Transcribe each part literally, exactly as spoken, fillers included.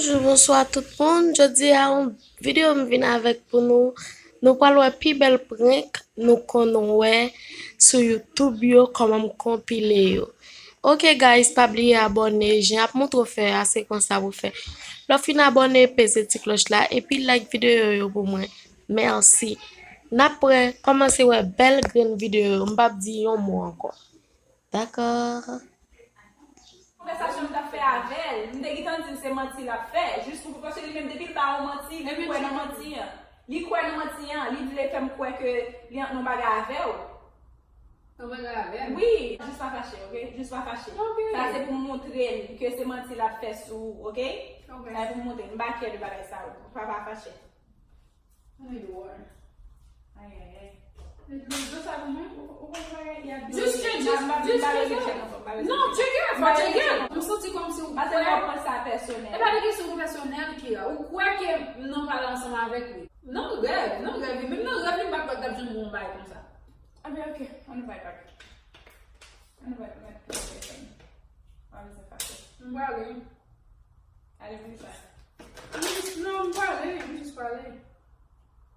Bonjou, bonswa tout moun. Jodi a, yon videyo m vin avèk pou nou. Nou pral wè pi bèl prank nou konn wè sou YouTube yo, kòman m konpile yo. Ok, guys, pa bliye abòne. Jan ap montre w fè a, se konsa pou fè. Lè w fin abòne, peze ti klòch la, epi like videyo yo pou mwen. Mèsi. N ap prè kòmanse wè bèl grenn videyo yo. M p ap di yon mo ankò. Dakò. Konvèsasyon m t ap fè avè l, m te gentan di l se manti l ap fè, jis pou, paske li menm depi l ba w manti, li kwè nan manti an. Li kwè nan manti an, li vle fè m kwè ke li ant nan bagay avè w. Nan bagay avè m? Wi, jis pa fache, ok? Jis pa fache. Ok. Sa se pou m montre l ke se manti l ap fè sou ou, ok? Ok. Sa se pou m montre l. M pa kè de bagay sa yo. Pa, pa fache. Ann dwòl. Ay, ay, ay. Jis tcheke, jis tcheke. Non, tcheke, fò tcheke. M santi kòmsi ou kwè. E pa de kesyon pèsonèl, Kira. Ou kwè ke m nan pale ansanm avèk li. Nan rèv, nan rèv li. Menm nan rèv li, m pa kwè l t ap janm yon bagay konsa. Anben, ok, ann bay back. Ann bay back. Pa bezwen fache. M prale. Ale pou sa. M jis, non, m prale, m jis prale.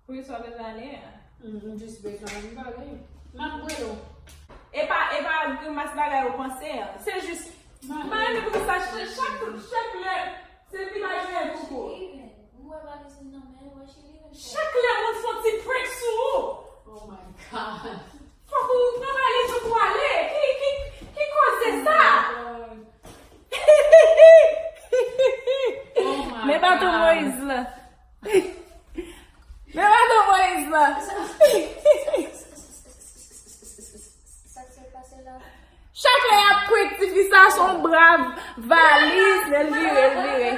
Pou sa w bezwen ale a? M, m jis bezwen ale, m prale. M ap rele w. E pa, e pa grimas bagay ou panse an. Se jis, m pa renmen pou sa, ch-, chak, chak lè, se vin al jwenn koukou. Chak lè moun fè yon ti prank sou ou. Oh my God. Fòk ou pran valiz ou pou ale. Ki, ki, ki koze sa? Oh my God. Men baton Moyiz la. Men baton Moyiz la. Sa k se pase la? Chak lè y ap prank tifi sa, se yon brav valiz, men l vire, l vire.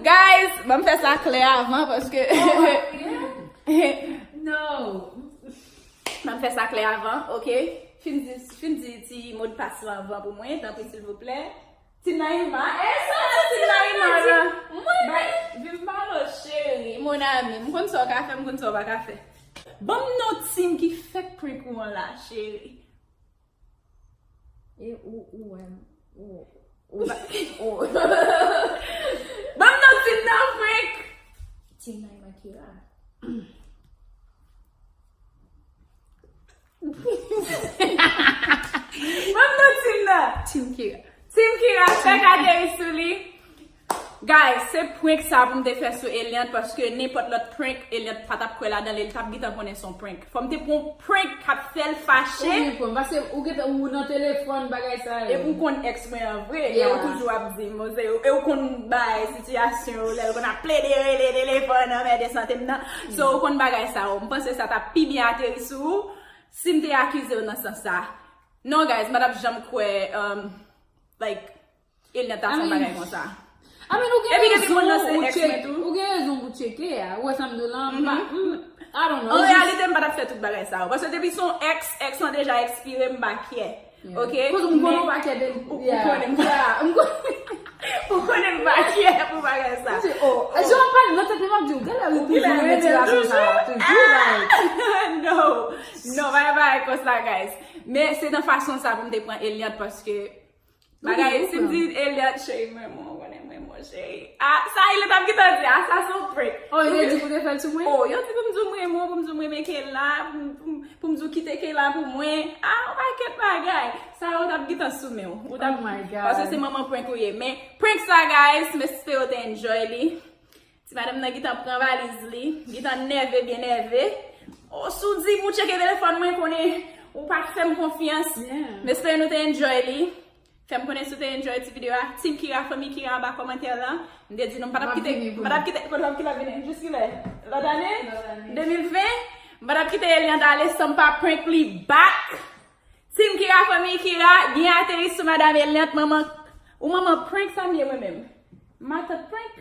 Guys, ban m fè sa klè avan, paske... No. Ban m fè sa klè avan, ok? Fin di, fin di ti modpas lan avan pou mwen, tanpri, silvouplè. Ti Naïma, e sa, Ti Naïma la. Mwen, vin pale, cheri, mon ami. M konn sa w ka fè, m konn sa w pa ka fè. Ban m non team ki fèk prank ou an la, cheri. E ou, ou, em, ou, ou, ou. Ban m non team nan, Frank. Team Naïma Kira. Ban m non team nan. Team Kira. Team Kira, fèk ateri sou li. Guys, se prank sa pou m te fè sou Eliante, paske nenpòt lòt prank, Eliante pa t ap kwè ladan l, e l t ap gentan konnen se yon prank. Fò m te pran yon prank k ap fè l fache. Ou byen pran, paske ou gentan, ou nan telefòn, bagay sa yo. Epi w konn èks mwen an vre, e ou toujou ap di m, e ou konn bay sitiyasyon yo, lè l konn ap plede rele telefòn, anmède sante m nan. So, ou konn bagay sa yo. M panse sa t ap pi byen ateri sou ou si m te akize w nan sans sa. Non, guys, m pa t ap janm kwè, um, like, Eliante ta fè yon bagay konsa. I mean, ou gen rezon pou tcheke, ou gen rezon pou tcheke a. Ou wè sa m di w lan, m pa, m, I don't know. An reyalite, m pa t ap fè tout bagay sa yo. Paske depi se yon èks, èks lan deja ekspire, m pa care. Ok? Koz m konnen w pa care de li. Ou konnen m pa care. M konnen, ou konnen m pa care pou bagay sa. M di, oh, jan w ap pale nan tèt mwen, m ap di, ou genlè wi toujou renmen ti gason sa toujou, like. No. Non, pa gen bagay konsa, guys. Men se nan fason sa pou m te pran Eliante, paske Bagay, si m di Eliante, cheri, mwen, mwen, ou konnen mwen, mwen, cheri. Ah, sa Eliante ap gentan di, ah, sa se yon prank. Oh, yo te di pou te fè l sou mwen? Oh, yo di pou m di w mwen, mwen, pou m di w mwen, men Keyla, pou m, pou m, pou m di w kite Keyla pou mwen. Ah, yon pakèt bagay. Sa yo t ap gentan sou men w. Ou t ap, paske se manman prank ou ye. Men, prank sa, guys, m espere w te enjoy li. Ti madanm nan gentan pran valiz li, gentan nève, byen nève. O, si w di pou w tcheke telefòn mwen, konnen ou pa t fè m konfyans. M espere nou te enjoy li. Fè m konnen si w te enjoy ti videyo a. Team Kira, fanmi Kira anba kòmantè lan. M te di nou, m pa t ap kite, m pa t ap kite, kote w ap kite vini? Jis kilè? Lòt ane? De mil ven? M pa t ap kite Eliante ale san m pa prank li back. Team Kira, fanmi Kira, byen ateri sou madanm Eliante, manman, ou manman prank sa m ye mwen menm. Matant prank.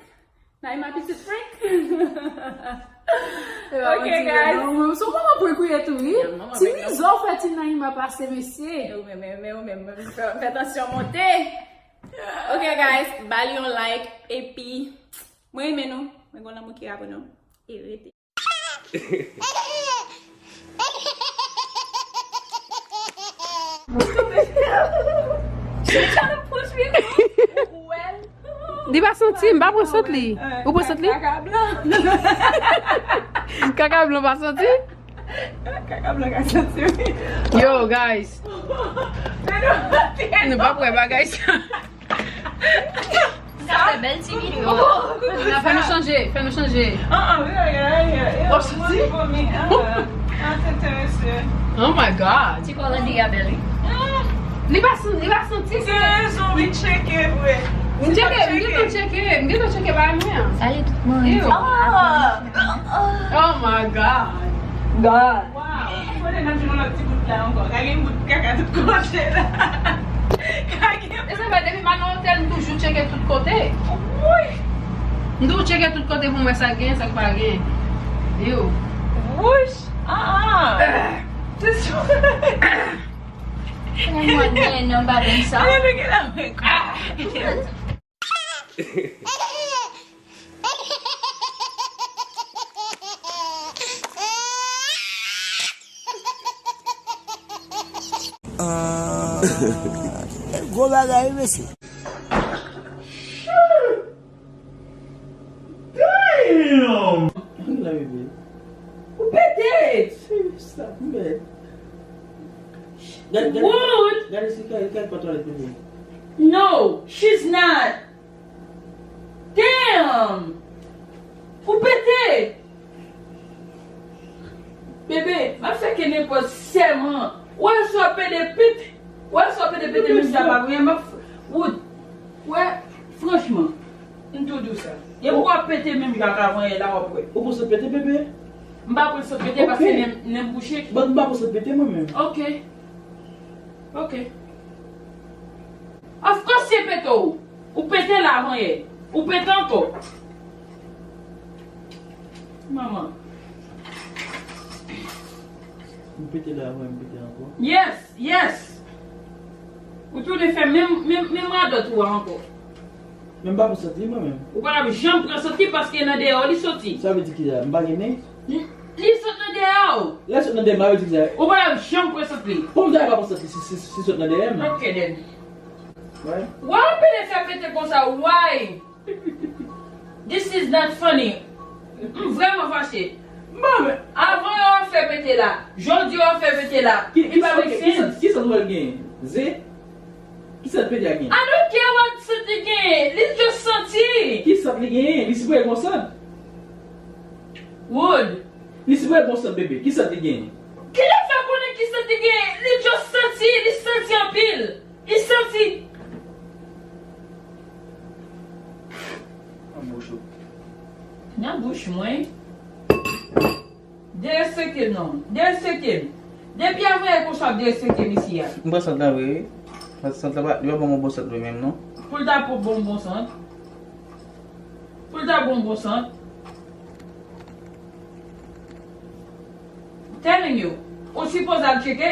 Naïma pitit prank. Ok, guys. Se yon manman prank ou ye tou, wi. Ti mizè w fè Ti Naïma pase, mesye. E ou menm, e ou menm, ou menm, fè, fè tansyon monte. Ok, guys, ba li yon like, epi mwen renmen nou. Mwen gon lanmou ki rapò nou. E rete. Ou wè l? Li pa santi, m pa pran sant li. Ou pran sant li? Kaka blan. Kaka blan pa santi? Kaka blan ka santi, wi. Yo, guys. Nou pa wè bagay sa. Sa fè bèl ti videyo. Fè nou chanje, fè nou chanje. Ah, ah, wi, wi, wi, wi. Oh, mwen vomi. Ah, ah, se enterese. Oh my God. Ti kò Landy a bèl, wi. Li pa san-, li pa santi. Gen rezon, wi, tcheke vre. M tcheke, m gentan tcheke, m gentan tcheke bagay mwen an. Salye tout moun. Ew. Ah! Oh my God. God. Wow. Kote n ap jwenn yon lòt ti bout la ankò? Ka gen bout kaka tout kote la. Ka gen. E sa fè depi m al nan otèl, m toujou tcheke tout kote. Wi. M toujou tcheke tout kote pou m wè sa k gen, sa k pa gen. Yo. Wouch. Ah, ah. Se sou. Mwen mwen nan ba bon sa. Gade gen la men. Ah. Ah, gwo bagay, mesye. Damn! Ann la, bebe. Ou pete! Serye sa, mèd. Gade, gade, Wood! Gade si kay, kay pa twalèt, bebe. No, she's not. Damn! Ou pete! Bebe, m ap fè ke nenpòt sèman. Wè sa w pede pete. Wè sa w pede pete, menm si sa pa vre, m ap f-, Wood. Wè, franchman, m tou di w sa. Depi w ap pete menm jan ak avanyè la, w ap wè. Ou panse pete, bebe? M pa panse pete paske nen m, nen m bouche. Bon, m pa panse pete mwen menm. Ok. Ok. Of course se pete w. Ou pete la avanyè. Ou pete ankò. Manman. M pete la avanyè, m pete ankò. Yes, yes. Ou tounen fè menm, menm, menm radòt ou a ankò. Men m pa pran sant li mwen menm. Ou pa t ap janm pran sant li paske nan dèyè w li soti. Sa vle di kisa? M pa gen nen? Li, li sot nan dèyè w. Lè sot nan dèyè m, sa vle di kisa? Ou pa t ap janm pran sant li. Pou m ta pa pran sant li si, si, si sot nan dèyè m. Ok, then. Why? Why w pede fè pete konsa? Why? This is not funny. M vrèman fache. Bon, men avan w ap fè pete la, jodi w ap fè pete la. Ki, ki, ki sant, ki sant w ap gen? Ze? Ki sant pete a gen? I don't care what sant li genyen. Li just santi. Ki sant li genyen? Li sipoze gon sant. Wood. Li sipoze gon sant, bebe. Ki sant li genyen? Kilè fè konnen ki sant li genyen? Li just santi. Li santi anpil. Li santi. Nan bouch ou. Nan bouch mwen. Derespekte m non. Derespekte m. Depi avanyè konsa w ap derespekte m isi a. M pran sant lan vre wi. Paske sant lan pa, li pa ban m yon bon sant vre menm non. Pou l ta pwòp ban w bon sant. Pou l ta ban w bon sant. Telling you. Ou sipoze al tcheke.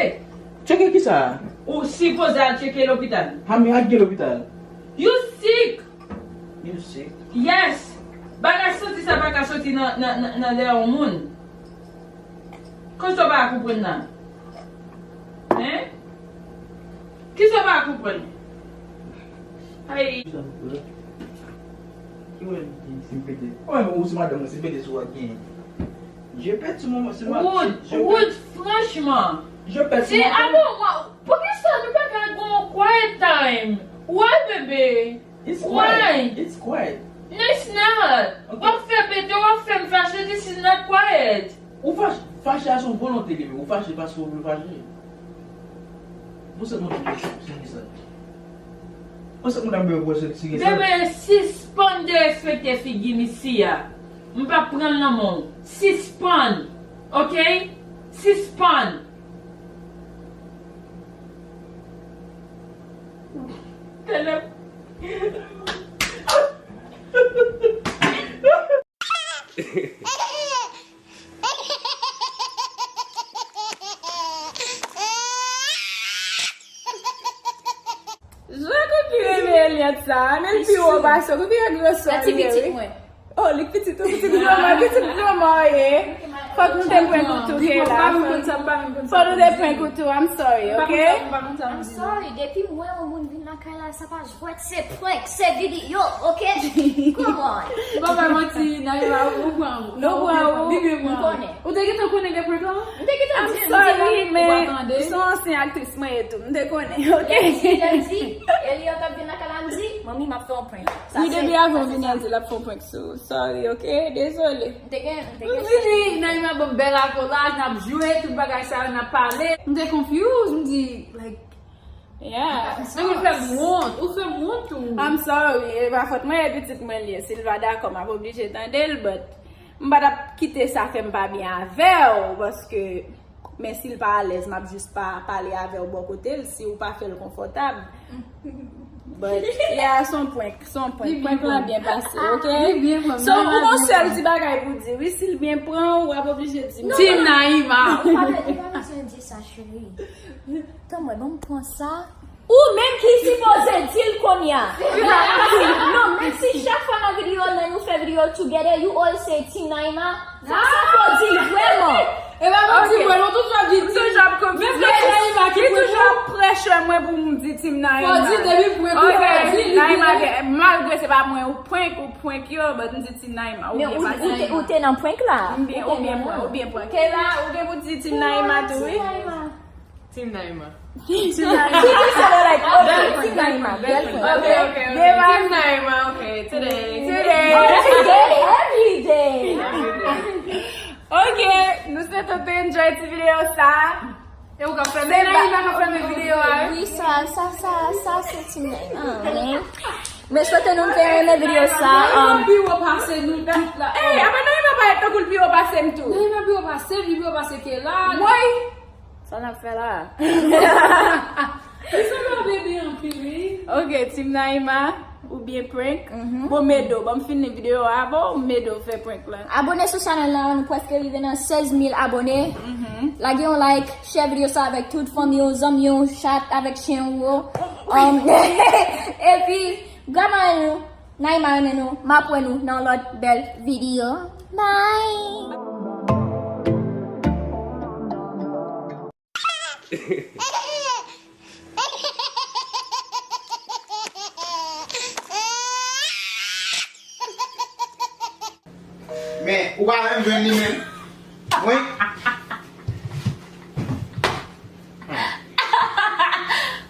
Tcheke kisa? Ou sipoze al tcheke lopital. Ha, men ak gen lopital. You sick. You sick? Yes. Bagay santi sa pa ka soti nan, nan, nan, nan dèyè yon moun. Kòman w pa konprann nan? Hein? Kisa w pa konprann? Ay. Ki wè si m pete? Mwen menm ou se madanm mwen, si m pete sou ak gen. Je pèt sou mwen, se ma. Wood, Wood, franchman. Je pèt sou mwen. Alò, poukisa nou pa ka gon quiet time? Why, bebe? It's quiet. It's quiet. No, it's not. Ok. W ap fè pete, w ap fè m fache, this is not quiet. Ou fache, fache a se yon volonte, bebe. Ou fache paske ou vle fache. Bon, se moun ki se ki sa. Bon, se moun ap bebe, se ki sa. Bebe, sispann derespekte figi m isi a. M p ap pran l nan men w. Sispann. Ok? Sispann. Tèlè. Jwa koki renmen Eliant sa, men l pi wo pase w, koki e gwo sòl ye wi. Oh, li pitit ou, pitit granma, pitit granma w ye. Fòk nou te prank ou tou, Kayla. Fòk nou te prank ou tou, I'm sorry, ok? I'm sorry, depi m wè yon moun vin lakay la, sa pa jwèt, se prank, se videyo, ok? Come on. Bon, pa manti, Naïma, ou pran ou. Nou pran ou. Li byen pran ou. Ou te gentan konnen de prank lan? M te gentan di, m di, men se yon ansyen aktris mwen ye tou. M te konnen, ok? Lè di, lè di, Eliante ap vin lakay la, m di, manmi, m ap fè yon prank. Wi, depi avan w vini, l di l ap fè yon prank sou ou. Sorry, ok? Dezole. M te gen, m te gen. M di li, Naïma ban m bèl akolad, n ap jwe, tout bagay sa yo, n ap pale. M te confuse, m di, like, yeah. Nèg ou fè m wont, ou fè m wont tou. I'm sorry, e pa fòt mwen, e pitit mwen li ye. Si l pa dakò, m ap oblije tande l, but m pa t ap kite sa fè m pa byen avè w, paske, men si l pa alèz, m ap jis pa pale avè w bò kote l, si w pa fè l konfòtab. But, yeah, se yon prank, se yon prank. Prank lan byen pase, ok? So, ou gon sèl ti bagay pou di, wi, si l byen pran, w ap oblije di m. Team Naïma. Ou pa, ou pa bezwen di sa, cheri. Tann mwen, ban m pran sa. Ou menm ki sipoze di l kounye a. Non, menm si chak fwa nan videyo, lè nou fè videyo together, you all say Team Naïma, sa se fo di vrèman. E pa fo di vrèman, tout sa di Team. Menm lè Naïma ki toujou ap pressure mwen pou m di Team Naïma. Fo di depi prank ou fo di li. Naïma, malgre se pa mwen ou prank, ou prank yo, but m di Team Naïma. Men ou te, ou te nan prank la. Ou byen pran, ou byen pran. Kayla, ou gen pou di Team Naïma tou, wi. Team Naïma. Team Naïma. She just said it like, okay, Team Naïma. Bèl prank. Ok, ok, ok. Team Naïma, ok. Today. Today. Oh, today, every day. Ok, nou swete w te enjoy ti videyo sa. E ou k ap fèmen, Naïma k ap fèmen videyo a, wi. Wi, sa, sa, sa, sa, se Team Naïma, wi. Men swete nou te renmen videyo sa. Naïma pi wo pase nou tout la. Ey, apa Naïma pa tankou l pi wo pase m tou? Naïma pi wo pase m, li pi wo pase Kayla. Woy! Sa n ap fè la? Li sanble yon bebe anpil, wi. Ok, Team Naïma, ou byen prank. Bon, Medo, ban m fini videyo a, bon, Medo fè prank la. Abone sou chanèl la, nou prèske rive nan sèz mil abone. Lage yon like, share videyo sa avèk tout fanmi w, zanmi w, chat avèk chen w yo. Um, epi, granmari nou, Naïma renmen nou, m ap wè nou nan lòt bèl videyo. Bye! Men, ou pa menm jwenn li menm. Wi.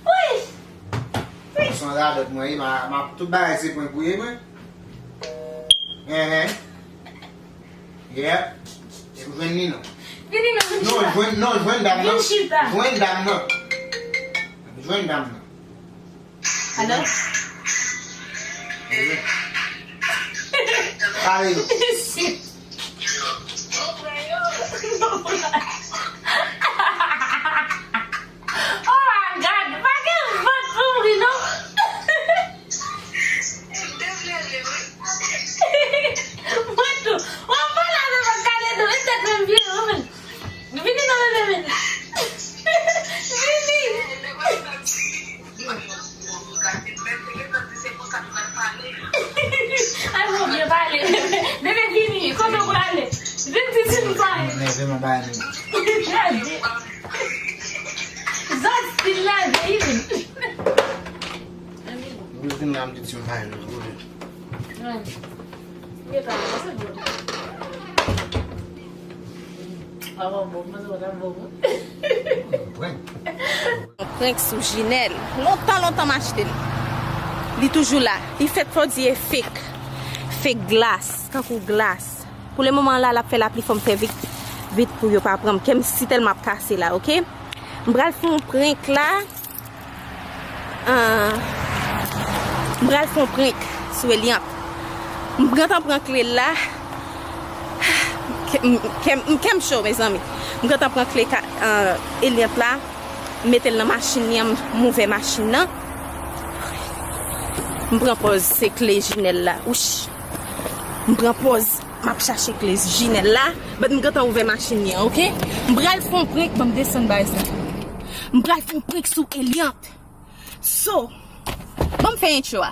Wi. Ou se yon radòt mwen, wi, ma, ma, tout bagay se prank ou ye, mwen. Enhen. Yeah. Ou jwenn li, non? Vini, non, vin chita. Non, jwenn, non, jwenn dam nan. Vin chita. Jwenn dam nan. Jwenn dam nan. Alo? Pale non. Oh my God, pa gen vant pou m ri non. Mwen tou. W ap pale avè m ak kale dou, li tèt menm vire, wi, men. Vini non, bebe, vini. Vini. Ay, bon, byen pale. Bebe, vini. Kote w prale? Vin di ti m sa. Gade. Zòt stil la, vini. Mwen vin la, m di ti m pa yon kote. Prank sou Jinèl. Lontan, lontan m achte l. Li toujou la. Li fèt fò di e fake. Fake glas. Kankou glas. Pou le moman la, l ap fè lapli, fò m fè vit, vit pou yo pa pran m. Kè m si tèlman ap kase la, ok? M pral fè yon prank la. Ah, m pral fè yon prank sou Eliante. M gentan pran kle l la. Kè m, kè m, kè m cho, mezanmi. M gentan pran kle ka, ah, Eliante la. M mete l nan machin li an, m, m ouvè machin nan. M pran pòz, se kle Jinèl la. Wouch. M pran pòz. M ap chache kle Jinèl la, but m gentan ouvè machin li an, ok? M pral fè yon prank, ban m desann bagay sa. M pral fè yon prank sou Eliante. So, ban m fè entro a.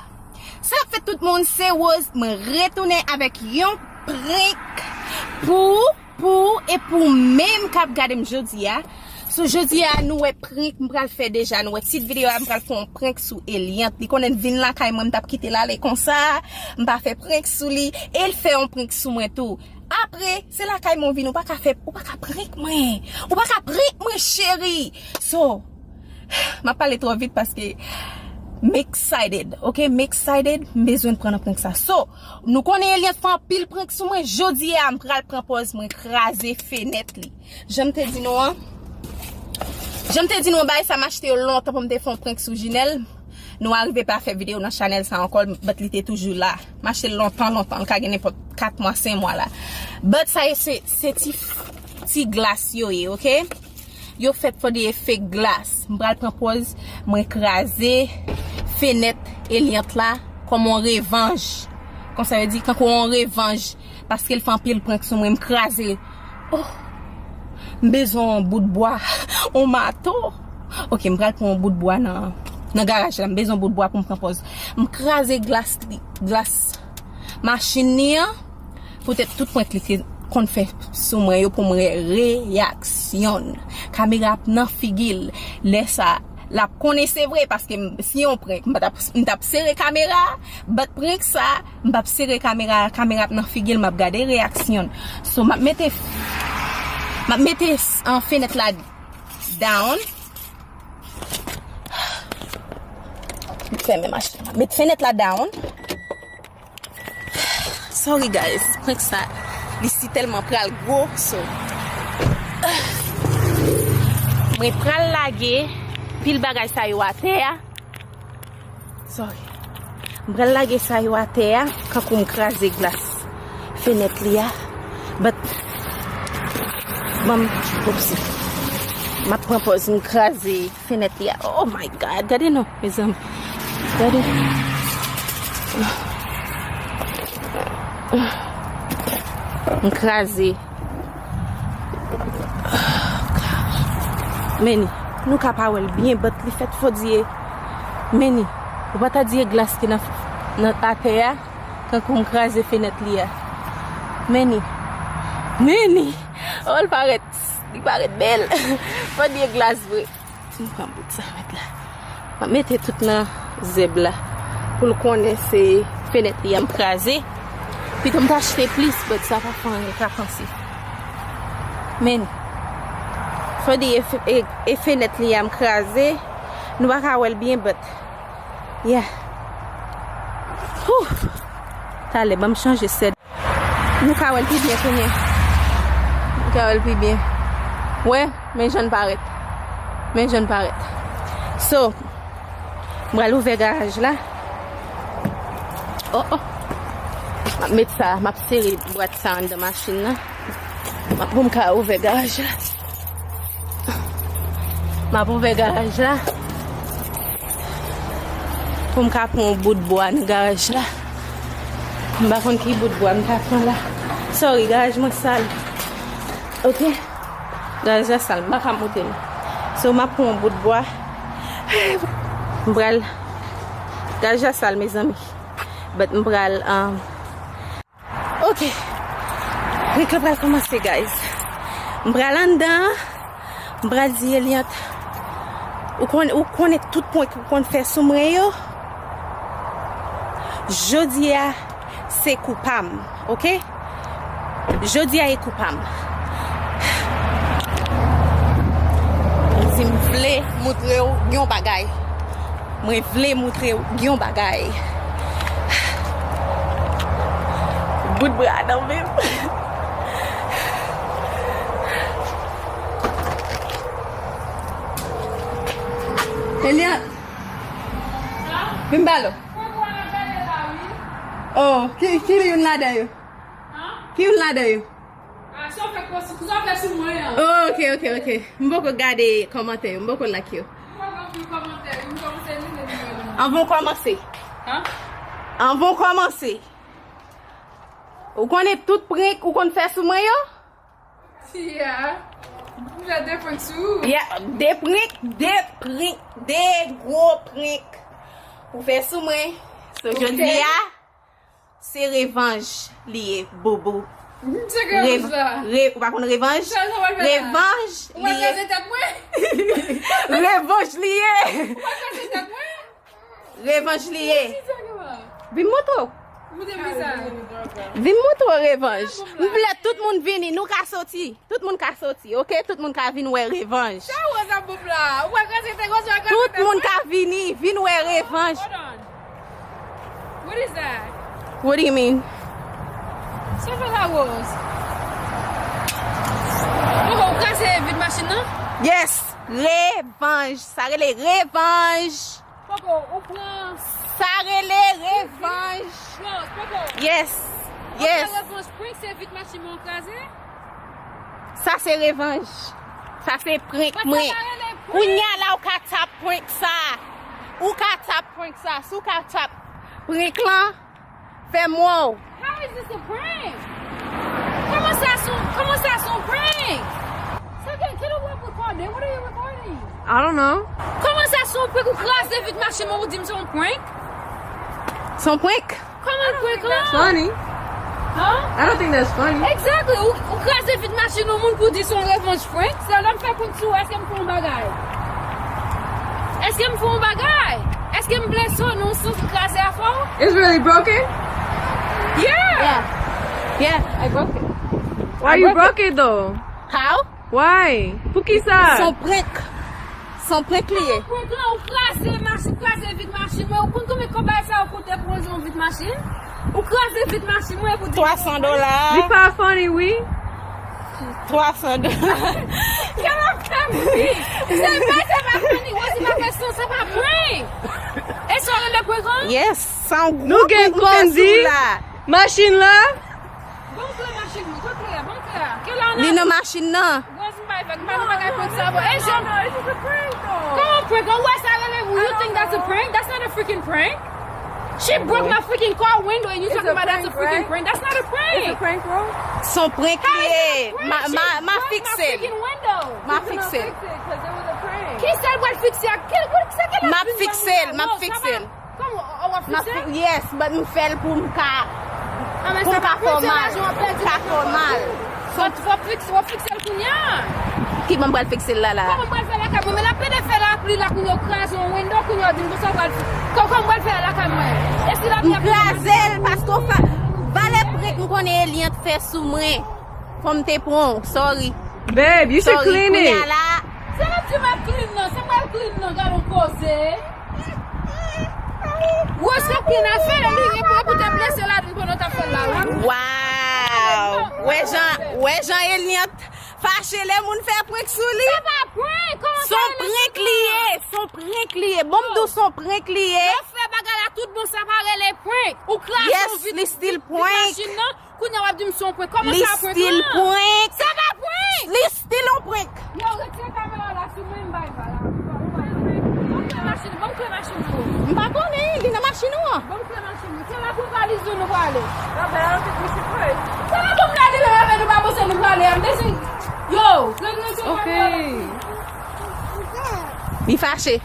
Sa k ap fèt tout moun, se Rose, mwen retounen avèk yon prank pou Pou ou e pou menm k ap gade m jodi a. So, jodi a, nou wè prank m pral fè deja. Nou wè tit videyo a, m pral fè yon prank sou Eliante. Li konnen vin lakay mwen, m t ap kite l ale konsa. M pa fè prank sou li. E l fè yon prank sou mwen tou. Apre, se lakay mwen w vin, ou pa ka fè, ou pa ka prank mwen. Ou pa ka prank mwen, cheri. So, m ap pale twò vit paske m excited, ok? M excited, m bezwen pran nan prank sa. So, nou konnen Eliante fè anpil prank sou mwen. Jodi a, m pral pran pòz mwen kraze fenèt li. Jan m te di nou an, jan m te di nou an, bagay sa m achte yo lontan pou m te fè yon prank sou Jinèl. Nou arive pa fè videyo nan chanèl sa ankò, but li te toujou la. M achte l lontan, lontan, l ka gen nenpòt kat mwa, senk mwa la. But sa yo se, se ti, ti glas yo ye, ok? Yo fèt fò de efè glas. M pral pran pòz, mwen kraze fenèt Eliante la kòm yon revanj. Konsa yo di, tankou yon revanj. Paske l fè anpil prank sou mwen, m kraze. Oh! M bezwen yon bout bwa, yon mato. Ok, m pral pran yon bout bwa nan, nan garaj la. M bezwen yon bout bwa pou m pran pòz. M kraze glas li, glas machin li an. Poutèt tout prank li te konn fè sou mwen yo pou m wè reyaksyon l. Kamera ap nan figi l. Lè sa, l ap konnen se vre, paske m, si yon prank, m pa t ap, m t ap sere kamera a, but prank sa, m p ap sere kamera a, kamera ap nan figi l, m ap gade reyaksyon l. So, m ap mete, m ap mete, an, fenèt la down. Fèmen machin. M ap met fenèt la down. Sorry guys, prank sa, li si tèlman pral gwo, so. Mwen pral lage pil bagay sa yo atè a. Sorry. M pral lage sa yo atè a, kankou m kraze glas fenèt li a. But, ban m, oupsi. M ap pran pòz, m kraze fenèt li a. Oh my God, gade non, mezanmi. Gade. M kraze. Men, nou ka pa wè l byen, but li fèt fò di e. Men, ou pa ta di e glas ki nan, nan atè a, kankou m kraze fenèt li a. Men, men, oh, l parèt, li parèt bèl. Fò di e glas vre. M pran bout sa, met la. M ap mete tout nan zèb la. Pou l konnen se fenèt li a m kraze. Pito m t achte plis, but sa pa fè anyen, l ka panse. Men, fò di e, e, e fenèt li a m kraze. Nou pa ka wè l byen, but, yeah. Whew. Talè, ban m chanje sèd. Nou ka wè l pi byen kounye a. Nou ka wè l pi byen. Wè, men jan l parèt. Men jan l parèt. So, m pral ouvè garaj la. Oh, oh. M ap met sa, m ap sere bwat sa anndan machin nan. M ap, pou m ka ouvè garaj la. M ap ouvè garaj la. Pou m ka pran yon bout bwa nan garaj la. M pa konn ki bout bwa m ka pran la. Sorry, garaj mwen sal. Ok? Garaj la sal, m pa ka monte l. So, m ap pran yon bout bwa. M pral. Garaj la sal, mezanmi. But m pral, um, Ok. Prank lan pral kòmanse, guys. M pral anndan. M pral di Eliante. Ou konn, ou konnen tout prank ou konn fè sou mwen yo. Jodi a, se kou pa m, ok? Jodi a, e kou pa m. Si m vle montre w yon bagay. Mwen vle montre w yon bagay. Bout bra nan men m. Eliante. Vin balo. Oh, ki, ki youn ladan yo? Ki youn ladan yo? Ah, sa w fè kòsi, sa w fè sou mwen an. Oh, ok, ok, ok. M poko gade kòmantè yo, m poko like yo. M poko anvi kòmantè yo, m kòmanse li depi mwen. Anvan w kòmanse. Hein? Anvan w kòmanse. Ou konnen tout prank ou konn fè sou mwen yo? Yeah. M fè de prank sou ou. Yeah, de prank, de prank, de gwo prank. Ou fè sou mwen. So, ok. Jodi a, se revanj li ye, boubou. Rev- re- ou pa konn revanj? Revanj li ye. Revanj li ye. Revanj li ye. Vin montre w. Vin montre w revanj. M vle tout moun vini, nou ka soti. Tout moun ka soti, ok? Tout moun ka vin wè revanj. Tout moun ka vini, vin wè revanj. What do you mean? Sa fè la, Rose? Poko, ou kraze vit machin nan? Yes! Revanj! Sa rele revanj! Poko, ou pran. Sa rele revanj! Rose, poko. Yes! Yes! Ou pran revanj prank, se vit machin mwen ou kraze? Sa se revanj. Sa se prank mwen. Kounye a la ou ka tap prank sa. Ou ka tap prank sa. Si w ka tap prank lan, fè m wè w. How is this a prank? Kòman sa se yon, kòman sa se yon prank? Sa gen, ki lè w ap rekòde? What are you recording? I don't know. Kòman sa se yon prank? Ou kraze vit machin mwen, ou di m se yon prank? Se yon prank. Kòman prank lan? Funny. Huh? I don't think that's funny. Exactly. Ou, ou kraze vit machin yon moun pou di se yon revanj prank. Se lè m fè prank sou ou, èske m fè yon bagay? Èske m fè yon bagay? Èske m blese w nan yon sans m kraze afè w? It's really broken? Yeah. Yeah. Yeah, I broke it. Why you broke it though? How? Why? Poukisa? Se yon prank. Se yon prank li ye. Prank lan, ou kraze machin, ou kraze vit machin mwen. Ou konn konbyen kòb bagay sa yo koute pou ranze yon vit machin? Ou kraze vit machin mwen pou di twa san dola. Li pa funny, wi. Twa san dola. Kè m ap fè mouri. Se pa, se pa funny, wè, se pa fè sans, se pa prank. E sa w rele prank lan? Yes, se yon gwo prank nou fè sou la. Machin la. Ban m kle machin mwen, kot kle a, ban m kle a. Kle a nan. Li nan machin nan. Rose, m pa fè, m pa nan bagay prank sa, bro. E jan. Kòman prank? Ou wè sa rele, you think that's a prank? That's not a freaking prank. She broke my freaking car window and you talking about that's a freaking prank? That's not a prank. It's a prank, bro. Se yon prank li ye. Ma, ma, ma fikse l. Ma fikse l. Ki sa l pral fikse a? Ki, ki sa ke l ap fin ban nou la? Ma fikse l, ma fikse l. Kòman, w ap fikse? Yes, but m fè l pou m ka, pou m ka fè w mal. Ka fè w mal. But w ap fikse, w ap fikse l kounye a. Ki ban m pral fikse l la la? Kòman m pral fè lakay mwen? Men l ap plede fè lapli la kounye a, w kraze yon window kounye a, w di m konsa w pral fi-, kò-, kòman m pral fè lakay mwen? Èske lapli ap... M kraze l paske w fè valè prank m konnen Eliante fè sou mwen. Fò m te pran w, sorry. Babe, you should clean it. Kounye a la. Se menm di m ap clean nan, se mwen l clean nan, gade yon koze. Rose k ap clean afè l, li gen pou te blese ladan pandan w t ap fè l la, wi. Wow! Wè jan, wè jan Eliante fache lè moun fè prank sou li. Se pa prank, kòman sa rele prank? Se yon prank li ye, se yon prank li ye. Bon, m di w se yon prank li ye. Yo fè bagay la tout bon, sa pa rele prank. Ou kraze yon vit, vit machin nan. Kounye a w ap di m se yon prank. Kòman sa prank lan? Li still prank. Sa pa prank! Li still yon prank. Yo, retire kamera la sou mwen, m bay bal la. Ban m kle machin, ban m kle machin pou ou. M pa konnen, li nan machin ou an. Ban m kle machin ou. Se la pou valiz ou nou prale. Sa la pou m gade lè avè nou pa panse nou prale a. M bezwen, yo, retire kamera la sou mwen. Li fache.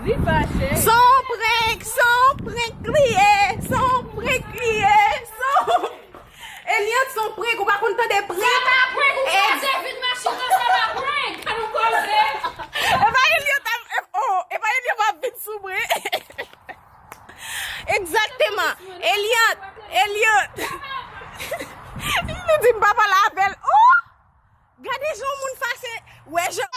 Li fache. Se yon prank, se yon prank li ye, se yon prank li ye, se yon Eliante, se yon prank, ou pa konn tande prank? Sa pa prank, ou kraze vit machin nan, sa pa prank. Ka nou koze? E pa Eliante ap, e, oh, e pa Eliante ap vin sou mwen. Egzakteman. Eliante, Eliante. Li di m pa pale avè l. Oh! Gade jan yon moun fache. Wè jan